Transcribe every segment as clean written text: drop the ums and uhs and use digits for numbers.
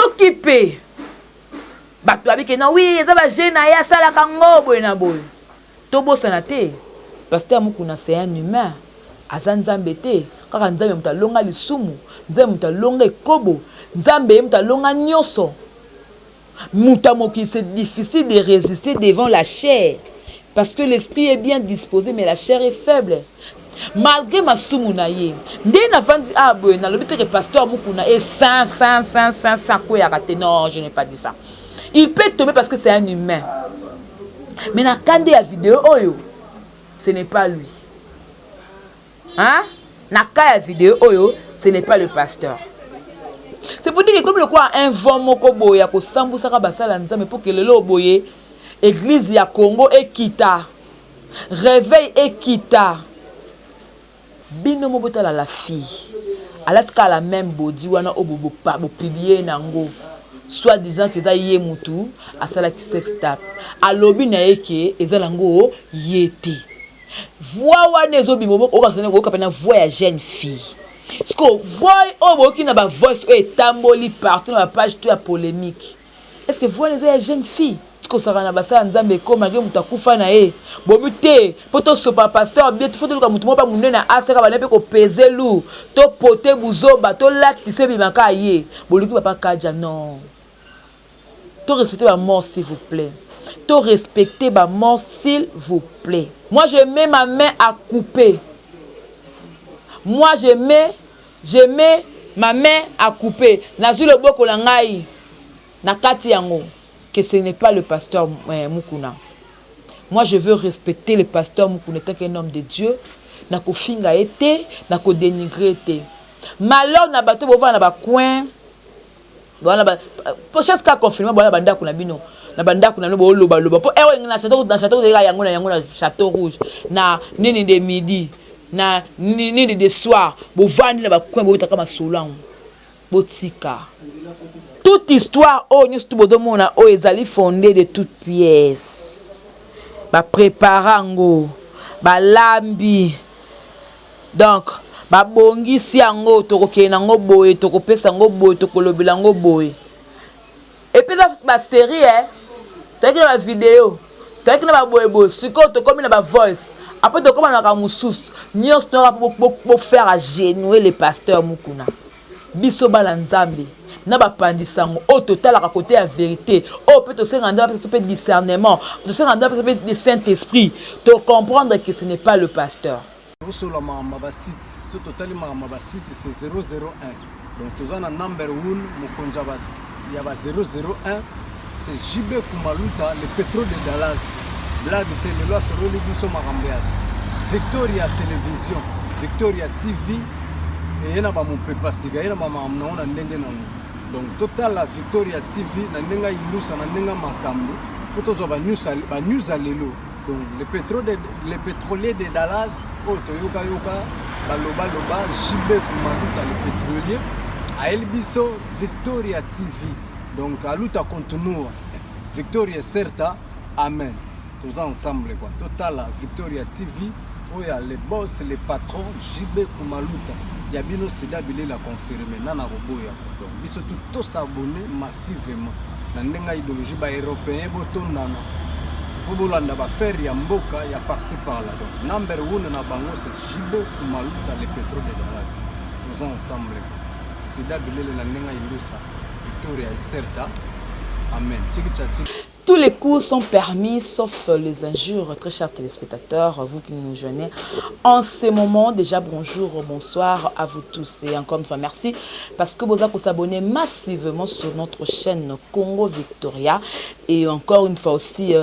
Soki mpe bato babike na wi eza baje na ye asalaka ngo boye na boye, tobosana te, pasteur Mukuna, c'est un humain, aza Nzambe te. Kaka Nzambe moto alonga lisumu, Nzambe moto alonga ekobo, Nzambe ye moto alonga nyonso. Moto ya mokili, c'est difficile de résister devant la chair, parce que l'esprit est bien disposé, mais la chair est faible. Malgré masumu na ye, nde navandi a boye, nalobi te ke pasteur Mukuna est saint, saint, saint, saint, saint, akweyaka te. Non, je n'ai pas dit ça. Il peut tomber parce que c'est un humain, mais na kande ya video oyo, ce n'est pas lui, hein. Na cas ya video oyo, ce n'est pas le pasteur. C'est pour dire que comme lokola un vent moko boye ya kosambusaka basala Nzambe mpo ke lelo boye église ya Congo ekita, réveil ekita. Bino mo botala, la fille alati kaka la même body wana oyo bopublier nango, soit disant ke eza ye mutu asalaki sextape. Alobi na ye ke eza nango ye te. Voix wana ezobima, oyoka mpena voix ya jeune fille. Siko voix oyo boyoki na bavoice oyo etamboli partout na bapage to ya polémique, est ce que voix eza ya jeune fille? Kosaka na basala Nzambe, ekomaki moto akufa na ye bobi te mpo tosopa pasteur bien. Fo toluka motu moko ba monene asaka bana mpe kopese lourd, topote buzoba, tolatisa ebimaka ye. Boluki papa Kaja. Non, to respecter bamort, s'il vous plaît. To respecter bamort, s'il vous plaît. Moi, je mets ma main à couper. Moi, je mets ma main à couper. Nazwi loboko na ngai na kati yango que ce n'est pas le pasteur Mukuna. Moi, je veux respecter le pasteur Mukuna tant qu'un homme de Dieu. Nakofinga ye te, nakodénigrer te. Malheur na bato bovanda na bacoin wana, chasse ka confinement, bwana bandako na bino, na bandako na bino, boolobaloba mpo ere na Château, na Château ozalika yango na yango, na Château Rouge, na nini de midi, na nini de soir, bovandi na bacoin, bobetaka masolo yango. Botika toute histoire oyo nyonso tu bozomona oyo ezali fondé de toute pièce. Baprépare yango, balambi, donc babongisi yango. Tokokende nango boye, tokopesa yango boye, tokolobela yango boye. Et puis eza basérie e toyaki na bavideo, toyaki na baboyeboye, sikoyo tokómi na bavoice, après tokóma na makambo mosusu nyonso. Toyaka bofaire agenouiller le pasteur Mukuna. Biso bana Nzambe na bapandisango oyo totalaka kote ya vérité oyo mpe tosenga Nzambe apesa mpe discernement, tosenga Nzambe apesa mpe Saint Esprit, tocomprendre que ce n'est pas le pasteur. Tosola makambo ya basite. So totali makambo ya basite, c'est 001. Donc toza na number 1, mokonzi ya ba 001, c'est JB Kumaluta, le pétrole de Dallas. Blague te, lelo asololi biso makambo ya Victoria Télévision, Victoria TV. Eye na bamopepa sika, ye na bamakambo nango na ndenge nango. Donc totala Victoria TV na ndenge ayindusa, na ndenge makambo mpo tozwa banews ya lelo. Donc le pétrolier de Dallas oyo toyokayoka balobaloba, JB Kumaluta le pétrolier, ayeli biso Victoria TV. Donc aluta continua, victoria certa, amen. Toza ensemble quoi. Totala Victoria TV oyo ya le boss, le patron JB Kumaluta ya bino, sida bilela confirme nana koboya. Donc biso tu tos'abonner massivement na ndenge ya idéologie. Baeuropéen botondana mpo bolanda baaffaire ya mboka ya par-ci par-là. Donc number one na bango, c'est JB Kumaluta, le pétrole de Dallas. Toza ensemble, sida bilele na ndenge ya indusa, victoria iserta, amen. Tiki tiki. Tous les coups sont permis sauf les injures. Très chers téléspectateurs, vous qui nous joignez en ce moment, déjà bonjour, bonsoir à vous tous. Et encore une fois, merci parce que vous avez s'abonner massivement sur notre chaîne Congo Victoria. Et encore une fois aussi,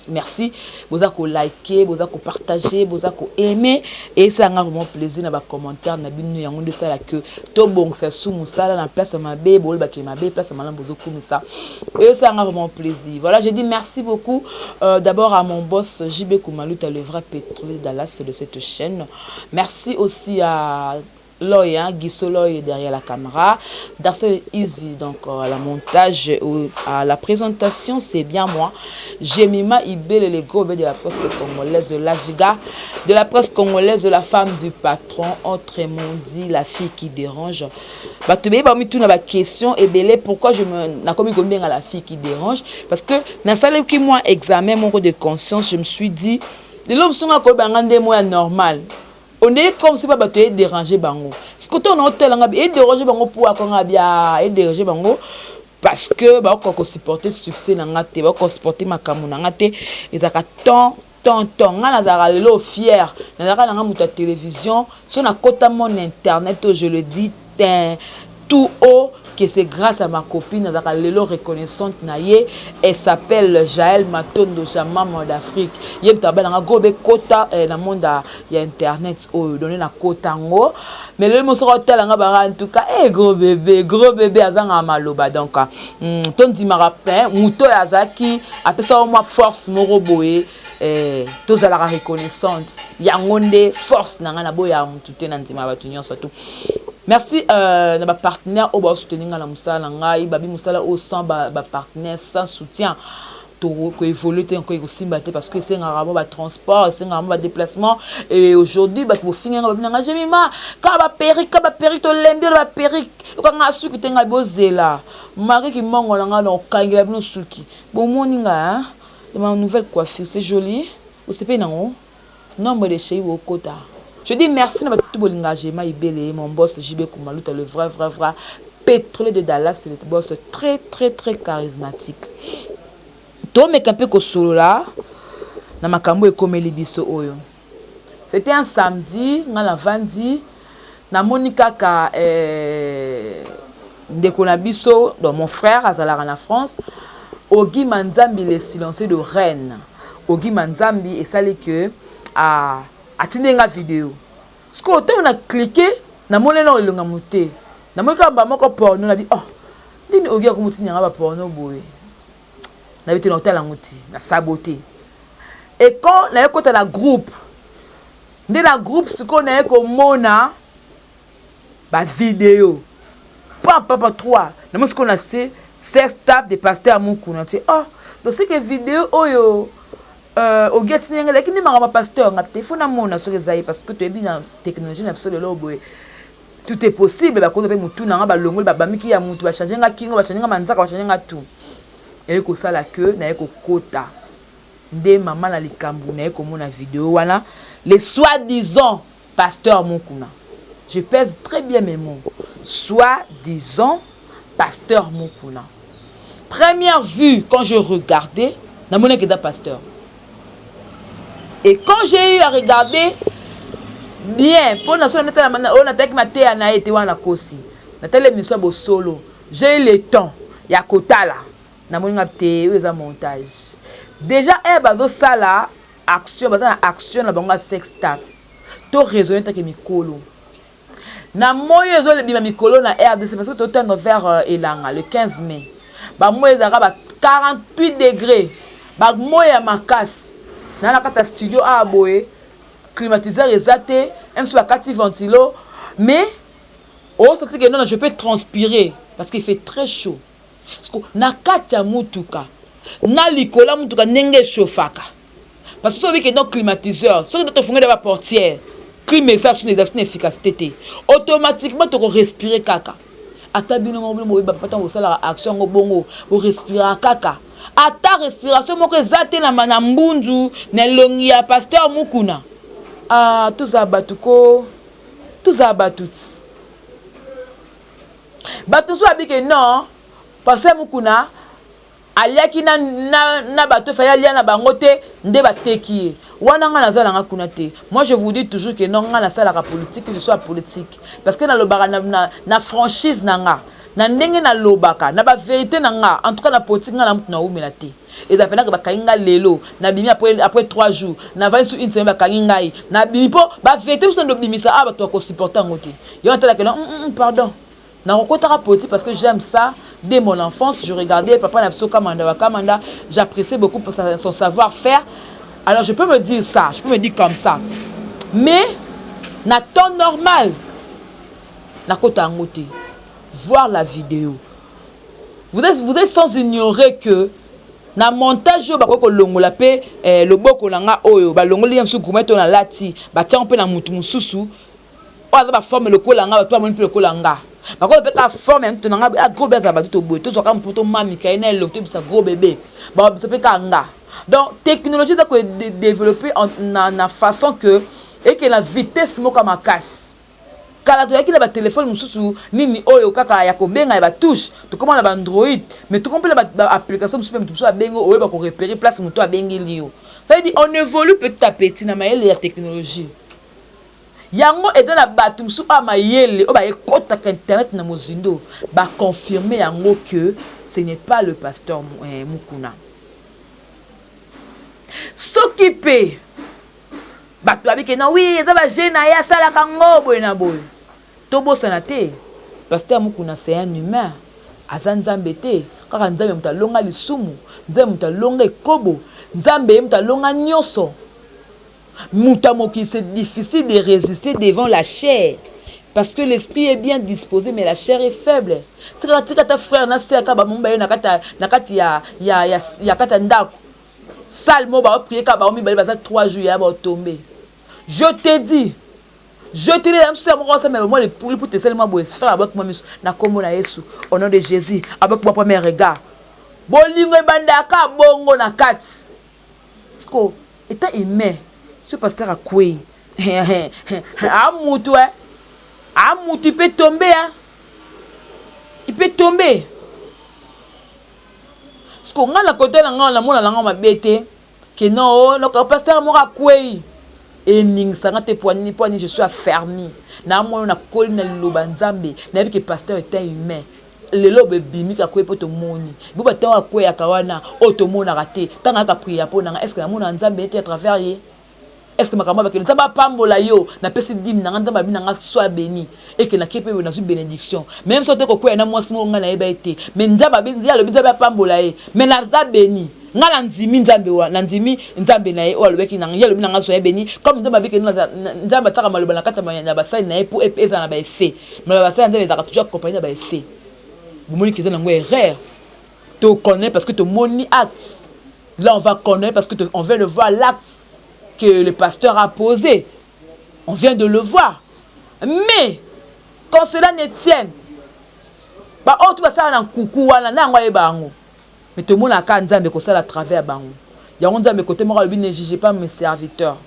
merci, vous avez liker, vous avez partager, vous avez aimer. Et ça a vraiment plaisir dans vos commentaires. Na bino yango nde ça que to bon ça sous musala na place mabe bol ba mabe place malambo comme ça. Et ça a vraiment plaisir. Voilà, j'ai dit merci beaucoup d'abord à mon boss JB Koumaluta, le vrai pétrolier de Dallas de cette chaîne. Merci aussi à Loy, hein, Guisso Loy derrière la caméra. Darcel Easy, donc à la montage, ou à la présentation, c'est bien moi. Jemima Ibele, le gros de la presse congolaise, la giga de la presse congolaise, la femme du patron, autrement dit, la fille qui dérange. Bato beye bamituna ba question ebele, pourquoi je me nakomi kobenga la fille qui dérange? Parce que nasalaki mwa examen moko de conscience. Je me suis dit, lelo mosunga akoyebanga nde mo ya normal, on est comme si bato edéranger bango. Sikoto na otelanga edéranger bango mpo akonga bia edéranger bango, parce que bakoka kosupporter succès na nga te, bakoka kosupporter makambo na nga te. Ezalaka temps temps temps. Nga nazalaka lelo fier, nazalaka nanga moto ya télévision. So nakota mon internet oyo, je le dis tout haut que c'est grâce à ma copine. Nazalaka lelo reconnaissante na ye. Elle s'appelle Jaël Matondo, Jamama d'Afrique. Ye moto abalanga gobe kota na monde ya internet oyo donné na kota yango. Mais lelo mosoko otalanga baka, en tout cas, gros bébé, gros bébé azangaka maloba. Donc tondimaka pe moto oyo azalaki apesaka mwa force moko boye. Tozalaka reconnaissante. Yango nde force na ngai. Naboyaka motu te, na ndima ya bato nyonso tu. Merci na bapartenaire oyo baosoutenir ngai na mosala na ngai. Babi mosala oyo sans bapartenaire, sans soutien, tokoévolue te, nkoki kosimba te, parce que esengaka mo batransport, esengaka mo badéplacement. Et aujourd'hui bato bofinganga, babi nanga Jemima kaka baperruque, kaka baperruque, tolembi oyo baperruque, okanga suki te. Ngai bozela mari kimongo na ngai na okangela bino suki. Bomoni nga de ma nouvelle coiffure, c'est joli, osepeli nango. Nombre de chéri bokota. Je dis merci na bato tu bolinga Jema Ibele, mon boss JB Kumaluta, le vrai vrai vrai pétrolier de Dallas, le boss très très très charismatique. Tomeka mpe kosolola na makambo ekomeli biso oyo. C'était un samedi, nga navandi, namoni kaka ndeko na biso, donc mon frère azalaka na France, Ogi Manzambi, le silencieux de Rennes. Ogi Manzambi esali ke atindi nga video. Sikoyo ntango na cliquer, namoni na elonga te, namoni kaka bamoko porno. Nabi, oh, ndini Ogi akomotindi yanga baporno boye? Nayebi te, na otala yango te, na sabote. Et quand naye kota na groupe, nde na groupe sikoyo naye komona bavideo papa 3. Namoni sikoyo na se "Sextape de pasteur Mukuna". Te, oh, donc c'est que vidéo oyo Ogi atindi ndenge ezalaki nde makambo ya pasteur. Nga te, fo namona soki eza ye, parce que toyebi na technologie na biso lelo boye, tout est possible. Bakoza mpe motu na nga, balongoli, babamiki ya mutu, bachange nga kingo, bachange nga manzaka, bachange nga tout. Eye kosala ke naye kokota nde mama na likambo, naye komona video wana, le soi-disant pasteur Mukuna. Je pèse très bien mes mots, soi-disant pasteur Mukuna. Première vue, quand je regardais, namonaki eza pasteur. Et quand j'ai eu à regarder bien, mpo na so oyo natalaki mateya na ye te wana, nakosi, natali émission ya bosolo, j'ai eu le temps ya kotala, namoni nga te, oyo eza montage. Déjà e bazosala action, baza na action na bango ya sextape. To raisonne take mikolo na moi oyo ezobima mikolo na RDC, parce que totendre vers elanga le 15 mai, bamoi ezalaka ba 48 degré, bamoi ya makasi. Na kati ya studio awa boye, climatiseur eza te, mso bakati ventilo, mais osati ke non, je peux transpirer parce qu'il fait très chaud. Na kati ya mutuka, na likolo ya mutuka, ndenge echauffaka, parce que soki obiki donc climatiseur, soki nde tofungeli baportière, clim eza suna, eza suna efficacité te, automatiquement tokorespire kaka. Ata bino moko, bino boyeba papa, ntango bosalaka action yango bongo, borespiraka kaka, ata respiration moko eza te na mbunzu, na elongi ya pasteur Mukuna. Ah, tozala bato ko, tozala bato ti bato so babike non, pasteur Mukuna aliaki na bato efali alia na bango te, nde bateki ye wana. Ngai naza nanga kuna te. Moi, je vous dis toujours que non, ngai nasalaka politique, je suis politique, parce que nalobaka na franchise na nga, na ndenge nalobaka na bavérité na nga. En tout cas, na politique, nga na mutu naumela te. Eza mpenaka bakangi nga lelo, nabimi après 3 jours, navandi su une semaine, bakangi ngai, nabimi, mpo bavérité mosusu ndobimisa awa, bato bakosupporte yango te. Yo natalaka non, pardon, nakokotaka politique parce que j'aime ça. Dès mon enfance, je regardais papa na biso Kamanda wa Kamanda, j'appréciais beaucoup son savoir-faire. Alors je peux me dire ça, je peux me dire comme ça. Mais na temps normal Nakota yango te. Voir la vidéo. Vous êtes sans ignorer que na montage oyo bakoki kolongola mpe loboko na nga oyo balongoli ya mosusu, gourmette oyo nalati, batiango mpe na mutu mosusu oyo aza baforme lokola nga. Bato bamoni mpe lokola nga, bakola mpe kaka forme ya nzoto na nga. Gros bébé azala bato toboye, tozwaka mpo tomamika ye na elongi, toyebisa gros bébé, babisa mpe kaka nga. Donc technologie eza kodévelopper na façon que eke na vitesse moko ya makasi. Kala toyaki na batelefone mosusu nini oyo kaka ya kobenga ya batouche, tokóma na baandroid, mais tokóma mpe na baapplication mosusu mpe moto mosusu abengi, oyeba korepérer place moto abengeli yo. Ça veut dire on évolue petit à petit na mayele ya technologie. Yango eza na bato mosusu oyo mayele oyo bayekɔtaka internet na mozindo, baconfirme yango que ce n'est pas le pasteur Mukuna. Soki mpe bato babike na oui, eza bajeu na ye, asalaka ngo boye na boye, tobosana te, pasteur Mukuna, c'est un humain, aza Nzambe te. Kaka Nzambe moto alonga lisumu, Nzambe moto alonga ekobo, Nzambe ye moto alonga nyonso. Moto ya mokili, c'est difficile de résister devant la chair, parce que l'esprit est bien disposé, mais la chair est faible. Tika tika ta frère na sœur kaka bamomo baye na kati ya kati ya ndako salle mo baoprier kaka bango mibale, baza 3 jours ya baotombe. Je te dis, je te dis, mosusu moko osambela mwa liputa esalema boye, frère abwaki mwa miso na nkombo na Yesu, au nom de Jésus, abwaki mwa premier regard. Bolingo ebandaka bongo na kati. Siko état humain, so pasteur akwei, amutu amutu, il peut tomber, hein? Il peut tomber. Siko ngai na kote na ngai, namona na ngai mabe te ke non, oh, pasteur moko akwei, eningisanga te. Po nini? Po nini? Je suis affermi, namona nakoli na liloba Nzambe, nayebi ke pasteur est un humain. Lelo bebimi kakwei mpo tomoni bo batango akweyaka wana oyo tomonaka te. Ntango ayaka prier mpo nanga, est ce que namona Nzambe ete à travers ye? Est ce que makambo bakende, Nzambe apambola yo, napesi dîme na nga, Nzambe abi na nga sois béni, eke nake mpe nazwi bénédiction. Même so te kokweya na mwasi moko ngai nayeba ye te, mais Nzambe alobi, Nzambe apambola ye, mais naza béni. Ngai nandimi Nzambe wa, nandimi Nzambe na ye oyo alobaki na ye, alobi na nga sois béni. Comme Nzambe abiki, Nzambe atiaka maloba na kati ya basali na ye mpo ezala na baeffet. Maloba basali ya Nzambe ezalaka toujours accompagné na baeffet. Bomoni ke eza nango erreur, toconnaît parce que tomoni acte. Là, on va connaître parce que on vient de voir l'acte que le pasteur a posé, on vient de le voir. Mais quand cela ne tienne, baoyo to basala na nkuku wana na yango, ayeba yango, mais tomonaka Nzambe kosala à travers bango. Yango Nzambe kote moko alobi: "Ne jugez pas mes serviteurs,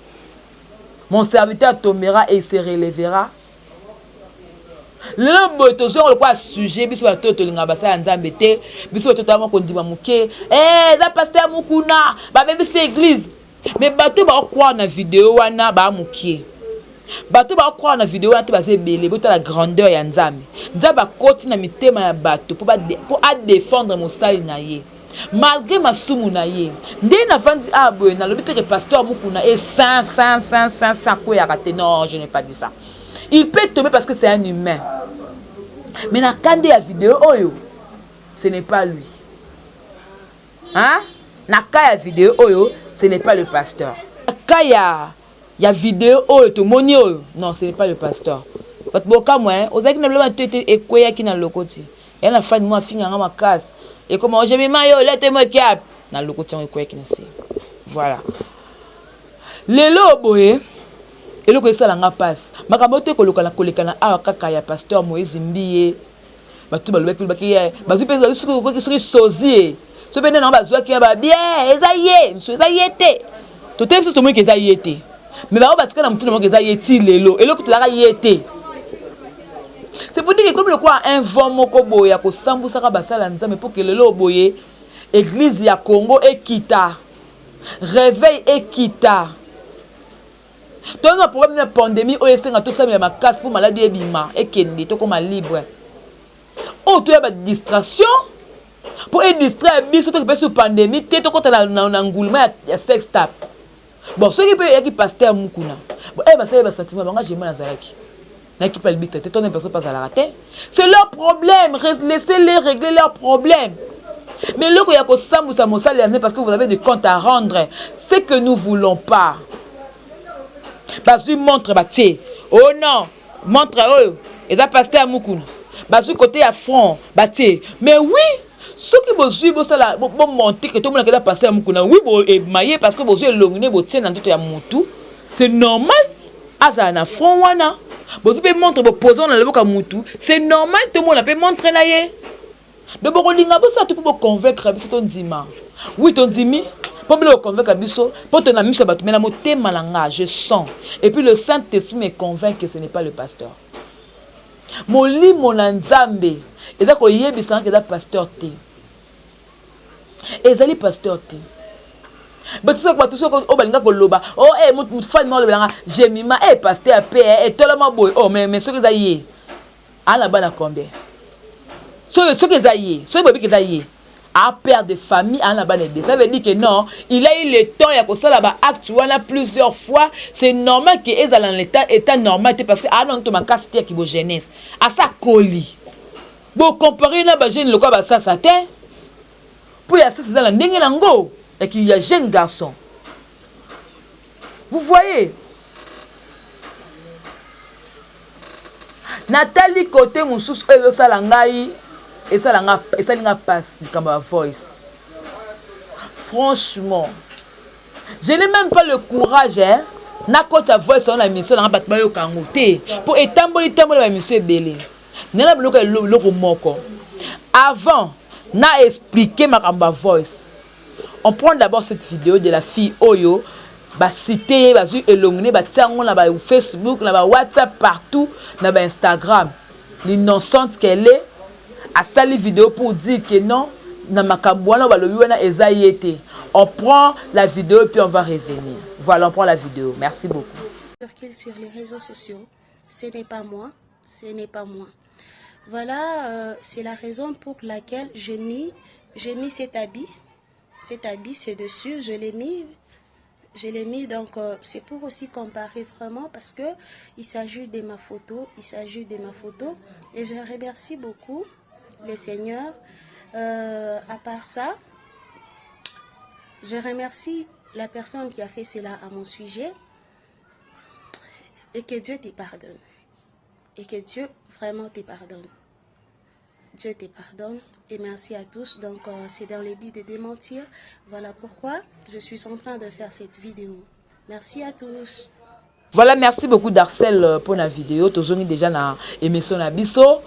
mon serviteur tombera et il se relèvera." Lelo boye tozwaka lokola sujet, biso bato oyo tolingaka basala ya Nzambe te, biso bato toyama kondima moke, eza pasteur Mukuna babebisi église. Mais bato bakocroire na video wana baa mokie, bato bakocroire na video wana te baza ebele. Botala grandeur ya Nzambe. Nzambe akoti na mitema ya bato mpo adéfendre mosali na ye malgré masumu na ye. Nde navandi awa boye, nalobi te ke pasteur Mukuna e saint, saint, saint, saint, saint, akweyaka te. Non, je n'ai pas dit ça. Il peut tomber parce que c'est un humain. Mais na kande ya video oyo, ce n'est pas lui, hein? Na cas ya video oyo, ce n'est pas le pasteur. Na cas ya video oyo tomoni oyo, non, ce n'est pas le pasteur. Bato bokamwa, ozalaki na biloko te ete ekweyaki na lokoti ya na fani mo afinganga makasi, ekoma ojemima yo lete mo ekiape na lokoti yango ekweyaki na se. Voilà, lelo boye eloko esalanga mpasi, makambo te koluka na koleka na awa kaka ya pasteur Moïse Mbiye. Bato balobaki lobaki, bazwi mpe soki sozi ye so mpe nde nango bazwaki ya babie, eza ye mosu, eza ye te. Toteli biso, tomoniki eza ye te, mais bango batika na motu na moko eza ye ti lelo. Eloko tolaka ye te, c'est pour dire que ekomi lokola un vent moko boye ya kosambusaka basala Nzambe, mpo ke lelo boye église ya Congo ekita, réveil ekita. Toza na problème na pandémie oyo esenga tosalela makasi mpo maladi ebima, ekende, tokóma libre. Oyo toya badistraction mpo edistraire biso, toki mpe sur pandémie te, tokɔta na nguluma ya sextape. Bon, soki mpe eyaki pasteur Mukuna, bon, e basali basentiment banga, jema nazalaki nayaki mpe alibita te, tona personne mpe azalaka te. C'est leur problème, laissez-les régler leur problème. Mais eloko ya kosambwisa mosali ya Nzambe parce que vous avez des comptes à rendre, c'est que nous voulons pas. Bazwi montre batie, oh non, montre oyo Eza pasteur Mukuna. Bazwi côté ya front batie. Mais oui, soki bozwi bosala bomonte ke tomonaka eza pasteur Mukuna. Oui, bo emaye parce que bozwi elongi ne botie na nzoto ya mutu. C'est normal azala na front wana. Bozwi mpe montre bopose wana na loboko ya mutu. C'est normal tomona mpe montre na ye. Donc bokolinga bosala tout mpo boconvaincre biso tondima. Oui, tondimi mpo bino boconvaincre biso mpo tona miso ya bato, mais na motema na nga je sens et puis le Saint-Esprit me convainc que ce n'est pas le pasteur. Molimo na Nzambe eza koyebisa nga eza pasteur te, ezali pasteur te. Bato soki bato soki oyo balinga koloba oh eh motu fani moko alobelanga Jemima eh pasteur pe etolama boye oh mais soki eza ye ana bana combien? Soki eza ye, soki boyebi eza ye a père de famille, ana bana ebele, ça veut dire que non, il a eu le temps ya kosala ba acte wana plusieurs fois. C'est normal que ezala na état normal te, parce que ana nto makasi te ya kibo jeunesse asa koli. Bocompare na bajeune lokola basasa te, mpo ya sasa eza na ndenge nango ya jeune garçon. Vous voyez, natali kote mosusu oyo ezosala ngai, esali nga mpasi, likambo ya voice. Franchement, je n'ai même pas le courage, hein, nakota voice wana na émission nanga, bato bayoka yango te, mpo etamboli tamboli baémission ebele. Nena biloko eloko moko avant na expliquer makambo ya voice. On prend d'abord cette vidéo de la fille oyo bacite ye, bazwi elongi ne, batia yango na baFacebook, na baWhatsApp, partout, na baInstagram. L'innocente qu'elle est asali vidéo pour dire que non, na makambo wana balobi wana eza ye te. On prend la vidéo puis on va revenir. Voilà, on prend la vidéo. Merci beaucoup. Circule sur les réseaux sociaux, ce n'est pas moi, ce n'est pas moi. Voilà, c'est la raison pour laquelle j'ai mis cet habit. Cet habit, c'est dessus, je l'ai mis. Je l'ai mis, donc c'est pour aussi comparer vraiment parce que il s'agit de ma photo, il s'agit de ma photo et je remercie beaucoup le Seigneur. À part ça, je remercie la personne qui a fait cela à mon sujet et que Dieu te pardonne. Et que Dieu vraiment te pardonne. Dieu te pardonne et merci à tous. Donc, c'est dans le but de démentir. Voilà pourquoi je suis en train de faire cette vidéo. Merci à tous. Voilà, merci beaucoup Darcel pour la vidéo. Tozongi déjà na émission na biso.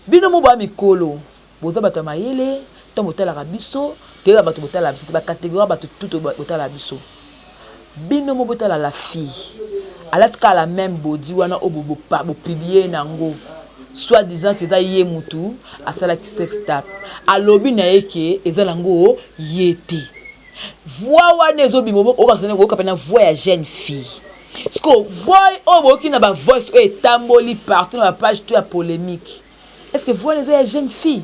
Bino mo ba mikolo. Boza bato ya mayele, ntango botalaka biso, toyeba bato botala biso, ba catégorie bato tout botala biso. Bino mo botala la fille. Alati kaka la même body wana oyo bopublie nango, soit disant ke eza ye mutu asalaki sextape. Alobi na ye ke eza nango ye te. Voix wana ezobima, oyoka mpe na voix ya jeune fille. Siko voix oyo boyoki na bavoice oyo etamboli partout na bapage to ya polémique, est ce que voix wana eza ya jeune fille?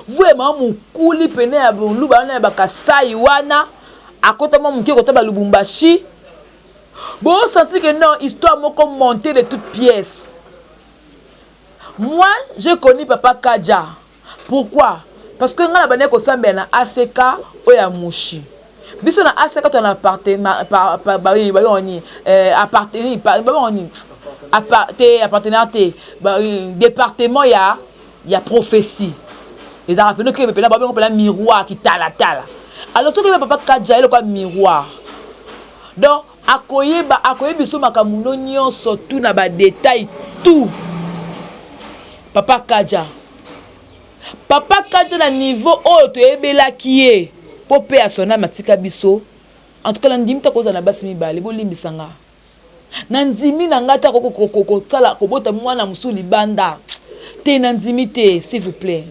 Voix ya mama mokuli pene ya boluba wana ya bakasai wana, akota mwa moke kota balubumbashi. Bosenti que non, histoire moko montée de toutes pièces. Moi, j'ai connu papa Kaja. Pourquoi? Parce que ngai na bandaki kosambela na ACK oyo ya Mushi. Biso na ACK to na appartenir, te appartenir te, département ya prophétie ezalaka pene okebe mpena, babengo mpena miroir kitalatala. Alors soki ebe papa Kaja ye lokola miroir, donc akoyeba, akoyebi biso makambo no nyonso tout na badetail tout. Papa Kaja, papa Kaja na niveau oyo toyebelaki ye mpo mpe ya soname atika biso. En tout cas, nandimi ta kozala na basi mibale. Bolimbisa nga, nandimi na ngai ta kosala kobota mwana mosusu libanda te, nandimi te. S'il vous plaît,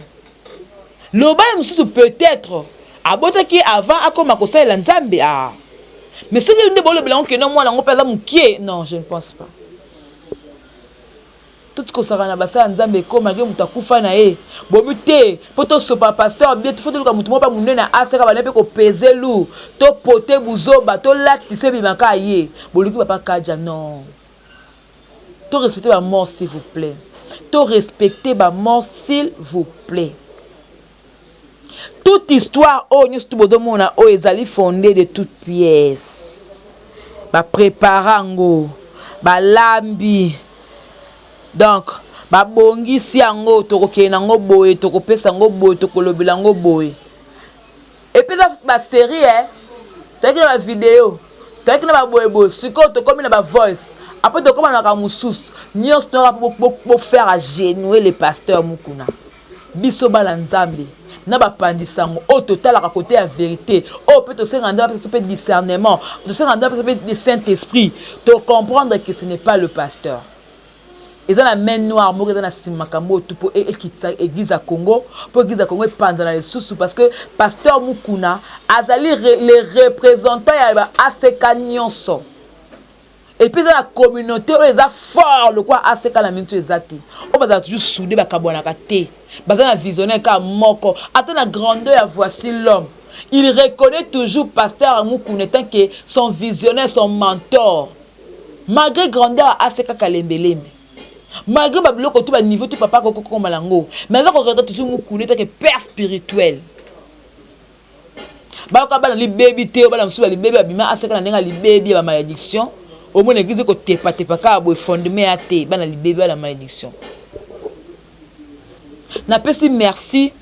loba ye mosusu peut-être abotaki avant akoma kosalela Nzambe. Ah, mais soki nde bolobela ngo kende mwana yango mpe aza mokie, non, je ne pense pas. Toti kosaka na basala Nzambe ekomaki moto akufa na ye bobi te mpo tosopa pasteur bien. Fo toluka moto moko mpe monene asaka bana mpe kopese lourd, topote buzoba, tolatisa ebimaka ye. Boluki papa Kaja. Non, to respecte bamort, s'il vous plaît. To respecte bamort, s'il vous plaît. Toute histoire oyo nyonso tu bozomona oyo ezali fondé de toute pièce. Baprépare yango, balambi. Donc Babongisi yango, tokokende nango boye, tokopesa yango boye, tokolobela yango boye. Et puis eza ba série eh. Toyaki na ba vidéo, toyaki na ba boye boye, sikoyo tokomi na ba voice. Après tokoma na makambo mosusu. Nyonso toyaka po bo faire agenouer le pasteur Mukuna. Biso bana Nzambe na bapanzi sango oyo totalaka kote ya verite, oyo pe tosengaka Nzambe apesa biso pe discernement, tosengaka Nzambe apesa biso pe Saint Esprit, to comprendre que ce n'est pas le pasteur. Eza na main noire moko eza na sima makambo oyo tout po ekitisa eglise ya Congo, po eglise ya Congo epanzana lisusu parce que pasteur Mukuna azali le representant ya ba ACK nyonso. Et puis eza na communauté oyo eza fort lokola ACK na minute oyo eza te. Oyo bazalaka toujours soude, bakabwanaka te. Baza na visionnaire kaka moko. Ata na grandeur ya voici l'homme, il reconnaît toujours pasteur Mukuna etant que son visionnaire, son mentor. Malgré grandeur ya ACK Kalembelembe, malgré ba biloko tout, ba niveau tout papa akoki kokoma na yango, mais aza ko reconnaître toujours Mukuna etant que père spirituel. Bayoka bana libebi te, bana mosusu ba libebi babima aseka na ndenge ya libebi ya ba malédiction. Omona église ekotepatepa kaka boye, fondement ya te, bana libebi, bana malédiction. Napesi merci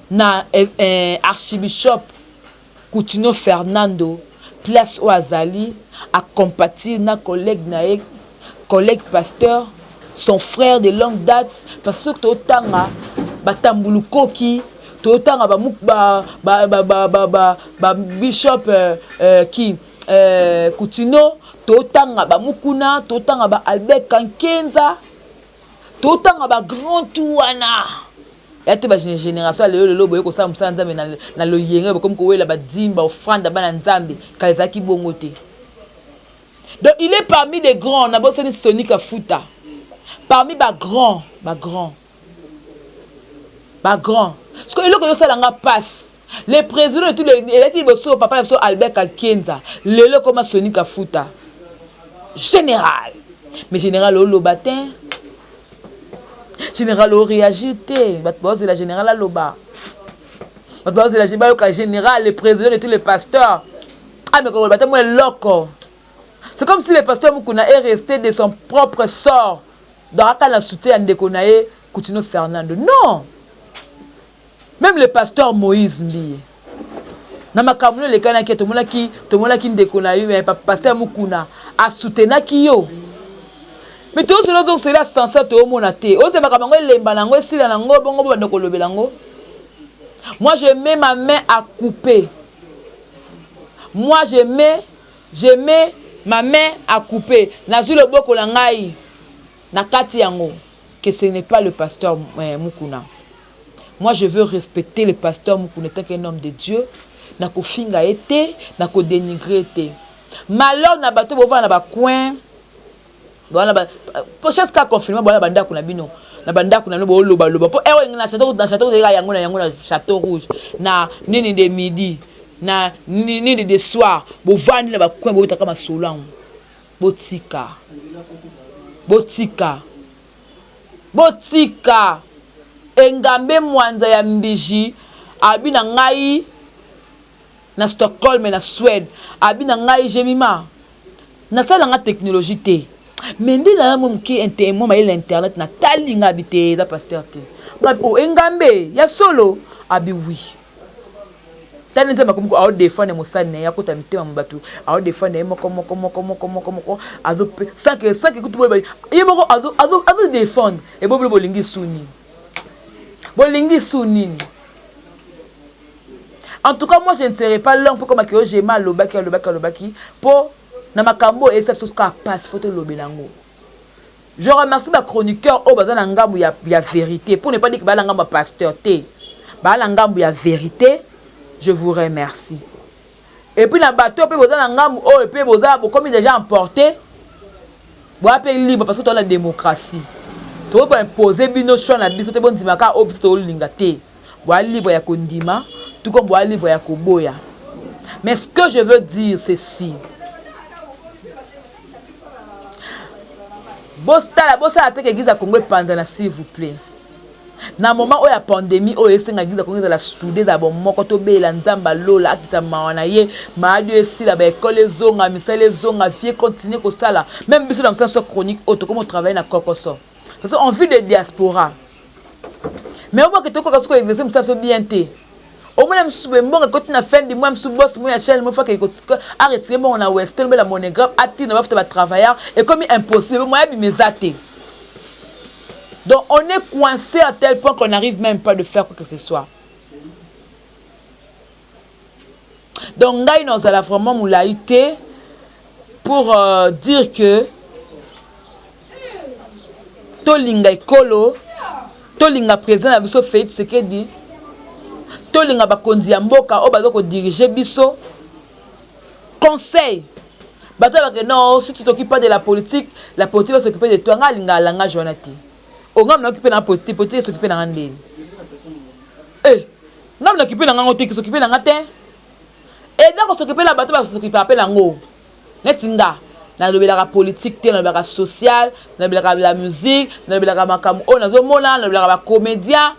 na archibishop Kutino Fernando, place oyo azali a compatir na collègue na ye, collègue pasteur, son frère de longue date, parce que soki totanga ba Tambulukoki, totanga ba ba ba ba ba ba ba, ba bishop qui Kutino, totanga ba Mukuna, totanga ba Albert Kankenza, totanga ba grand tout wana. Ya te ba génération ya lelo lelo boye kosala mosala Nzambe na loyenge, bokomi kowela ba dîme, ba offrande ya bana Nzambe, kala ezalaki bongo te. Donc il est parmi des grands, nabosani Sony Kafuta, parmi ba grands, ba grands, ba grands. Parce que eloko ezosala nga passe, le président de tous les, elaki liboso papa na biso Albert Kankenza, lelo koma Sony Kafuta général. Mais général oloba te, général o réagir te, bato bazozela général aloba, bato bazozela bayoka général, le président de tous les pasteurs ameka koloba te mwa eloko. C'est comme si le pasteur Mukuna est resté de son propre sort, donc aka na soutien ya ndeko na ye Kutino Fernando. Non, même le pasteur Moïse Mbiye na makambo no elekanaki, tomonaki ndeko na ye pasteur Mukuna asoutenaki yo, mais tozela ozokosela ascenseur toomona te, ozela makambo yango elemba nango esila nango bongo bobanda kolobela yango. Moi je mets ma main à couper, moi je mets ma main à couper, nazwi loboko na ngai na kati yango, que ce n'est pas le pasteur Mukuna. Moi je veux respecter le pasteur Mukuna en tant qu'un homme de Dieu, na kofinga ye te, na kodénigrer te. Malheur na bato bovanda na bacoin wana, chasse ka confinement, bwana bandako na bino, na bandako na bino bolobaloba mpo ero na château, na château ozalika yango na yango, na château rouge, na nini de midi, na nini de soir, bovandi na bacoin bobetaka masolo yango. Botika, botika, botika. Engambe mwanza ya mbiji abi na ngai na Stockholm na Suède, abi na ngai Jemima, nasala nga technologie te, mais nde na mwa moke mwa mayele na internet, natali nga, abi te, eza pasteur te. Ngabi o engambe ya solo, abi oui. Tani Nzambe akomi aodéfendre mosali na ye, akota mitema ma bato, aodéfendre ye moko moko moko moko moko moko, azo sans que kutu boyeba ye moko azodéfendre. Ebobilo bolingi su nini? Bolingi su nini? En tout cas, moi je ne serai pas long mpo komaki oyo Jema alobaki, alobaki, alobaki mpo na makambo oyo eyesa biso kaka passe, faut tolobela yango. Je remercie bachroniqueur oyo baza na ngambo ya vérité, pour ne pas dire que baa na ngambo ya pasteur te, baa na ngambo ya vérité. Je vous remercie. Et puis na bato mpe boza na ngambo oyo mpe boza bokomi déjà emporté, boya mpe libre, parce que toza na démocratie, tokoki koimpose bino choix na biso te, bondima kaka oyo biso tolinga te. Boya libre ya kondima, tout comme boya libre ya koboya. Mais ce que je veux dire, c'est si bosala, bosala te église ya Congo epanzana, s'il vous plaît. Na moment oyo ya pandémie oyo, esenga église ya Congo ezala soudé, ezala bomoko, tobeyela Nzambe alola akita mawa na ye, maladie oyo esila, baekole ezonga, misala ezonga, vie continue kosala. Même biso na mosala biso chronique oyo, tokomi otravaille na kokoso. Parce qu'on vit de diaspora. Mais oboke tokoka soki exercer mosala biso bien te. Omona mosusu boye mbongo ekoti na fin du mois, mosusu boss moya chaîne mo faka a retirer mbongo na Western mpe na MoneyGram atina bafuta ba travailleur, ekomi impossible, moya bima eza te. Donc on est coincé à tel point qu'on n'arrive même pas de faire quoi que ce soit. Donc ngai nazala vraiment molai te pour dire que tolinga ekolo, tolinga président na biso Félix Tshisekedi, tolinga bakonzi ya mboka oyo baza kodiriger biso. Conseil bato bake non, si tu t'occupes pas de la politique, la politique va s'occuper de toi. Ngai alingaka langage wana te. Onga naokipe na politique, politique es'occupe na nga ndeni e nga naokipe na ngango te, s'occupe na nga te. Eza kos'occuper na bato bas'occupaka mpe nango. Neti nga nalobelaka politique te, nalobelaka social, nalobelaka la musique, nalobelaka makambo oyo nazomona, nalobelaka bacomédien.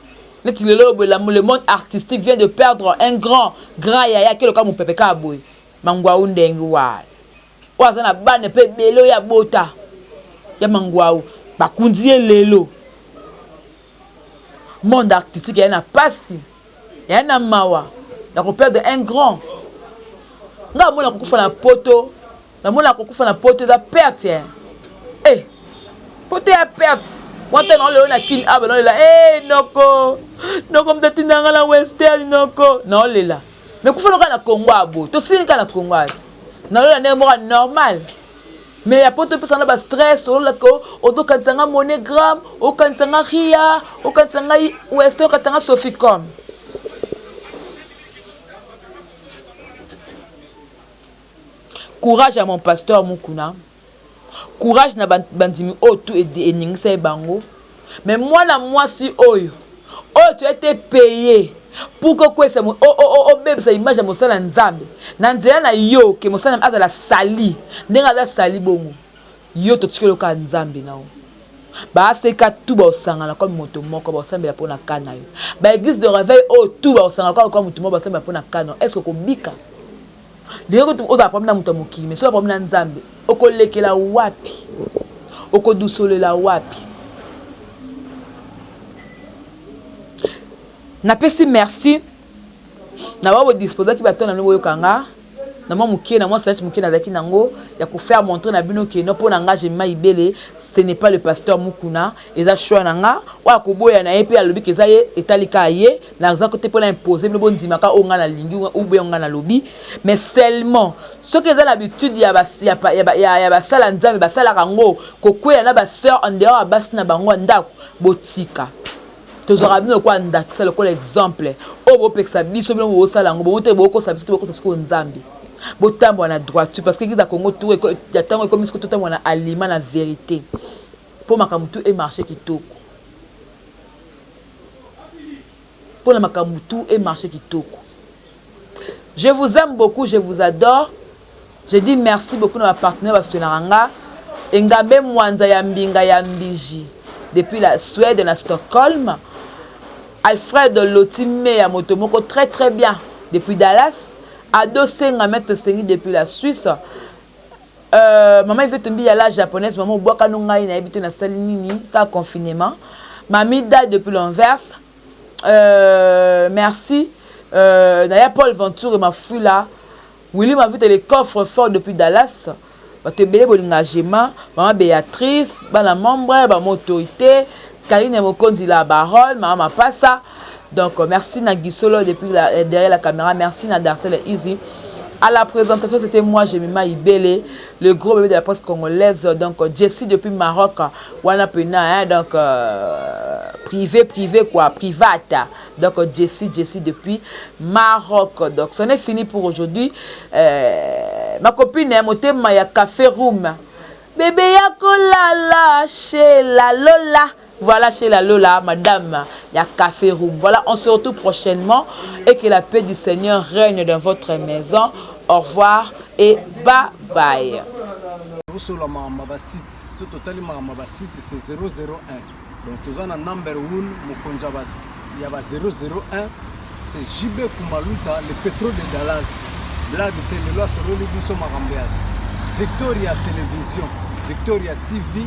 Neti lelo boye, le monde artistique vient de perdre un grand grand yaya keloka mopepe kaka boye, Mangwau ndenge wa oyo aza na bana mpe ebele oyo abota ya Mangwau, bakundi ye lelo. Monde artistique eya na pasi, eya na mawa ya koperdre un grand. Nga amona kokufa na poto, namona kokufa na poto eza perte e poto ya perte wana. Na lelo na Kini awa naolela e noko noko moto atindanga na Western noko naolela, mais kufa noka na Congo abo tosili kaka na Congo ati naolela ndenge moko normal. Mais ya poto epesanga bastress, ololaka ozokanisa nga MoneyGram, okanisa nga Ria, okanisa ngai Western, okanisa nga Soficom. Courage à mon pasteur Mukuna, courage na bandimi oyo tu eningisa ye bango. Mais mwana mwasi oyo oyo tu été payé pour que okwesa obebisa image ya mosala Nzambe na nzela na yo, ke mosala azala sali ndenge aza sali bongo, yo totikeli oka Nzambe na yo. Baaseka tu baosangana comme moto moko, baosambela mpona ka na yo. Baéglise de réveil oyo tu baosangana kaka comme moto moko, basambela mpona ka na yo. Est ce que okobika ndenge kutu ozala problème na moto ya mokili, mais soki problème na Nzambe, okolekela wapi? Okodusolela wapi? Napesi merci na bao bodisposaki bato na bino boyoka nga na mwa moke, na mwa sagesse moke nazalaki nango ya kofaire montrer na bino ke no, mpo na nga Jemima Ibele, ce n'est pas le pasteur Mukuna. Eza choix na nga. Oyo akoboya na ye mpe alobi ke eza ye, etali kaka ye. Naza kote mpona impose bino bondimaka oyo nga nalingi oyo nga nalobi. Mais seulement soki eza na habitude ya basala Nzambe basalaka yango, kokweya na basœur en dehors ya basi na bango ya ndako, botika. Tozwaka bino lokola ndakisa, lokola exemple oyo bopekisa biso. Bino bosala yango bongo te, bokosa biso te, bokosa sikoyo Nzambe. Botambola na droiture, parce que église ya Congo tour ya ntango ekomi sikoyo totambola na alima na vérité mpo makambo tu emarche kitoko, mpona makambo tu emarche kitoko. Je vous aime beaucoup, je vous adore. Je dis merci beaucoup na bapartenaire basoutenaka nga: Engambe Mwanza ya Mbinga ya Mbiji depuis la Suède na Stockholm, Alfred Lotime ya moto moko très très bien depuis Dallas, Ado Senga, Maître Sengi depuis la Suisse, Mama Ivete Mbi la japonaise, mama obwakano ngai nayebi te nasali nini ka confinement, Mamida depuis l'Anvers, merci Naya Paul Venture Mafula, Willy Mavite le coffre fort depuis Dallas. Bato ebele bolinga Gema, mama Béatrice, bana membre bama autorité, Karine Mokonzi la Barole, mama Mapasa. Donc merci na Gisolo depuis derrière la caméra, merci na Darcel Easy. À la présentation, c'était moi, Jemima Ibele, le gros bébé de la presse congolaise. Donc, Jessie depuis Maroc, wana pena, hein, donc, privé, privé, quoi, private. Donc, Jessie, Jessie depuis Maroc. Donc, c'en est fini pour aujourd'hui. Ma copine, hein, motema ya Café Room. Bébé Yakolala, chez la Lola. Voilà, chez la Lola, madame, il y a Café Room. Voilà, on se retrouve prochainement et que la paix du Seigneur règne dans votre maison. Au revoir et bye bye. Osola makambo ya basite, so totali makambo ya basite, c'est 001. Donc toza na number 1, mokonzi ya ba 001, c'est JB Kumaluta le pétrole de Dallas. Blague te, lelo asololi biso makambo ya Victoria Télévision, Victoria TV.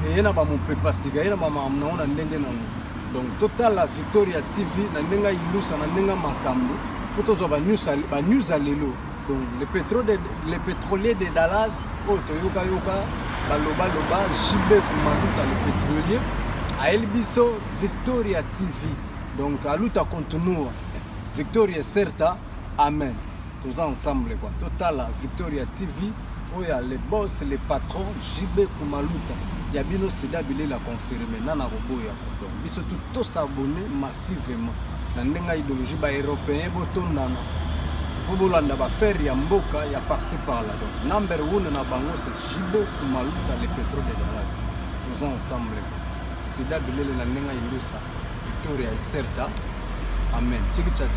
Eye na bamopepa sika, eye na bamakambo nango na ndenge nango. Donc totala Victoria TV na ndenge ya indusa, na ndenge ya makambo, mpo tozwa banews ya lelo. Donc le pétrolier de Dallas oyo toyokayoka balobaloba, JB Kumaluta le pétrolier ayeli biso Victoria TV. Donc a luta continua, victoria certa, amen. Toza ensemble quoi. Totala Victoria TV oyo ya le boss, le patron JB Kumaluta ya bino, sida bilela confirme nana koboya. Donc biso tu tos'abonner massivement na ndenge ya idéologie. Baeuropéen botondana mpo bolanda baaffaire ya mboka ya par-ci par-là. Donc number one na bango, c'est JB Kumaluta le pétrole de Dallas. Toza ensemble, sida bilele na ndenge ya indusa, victoria certa, amen. Chiki cha chiki.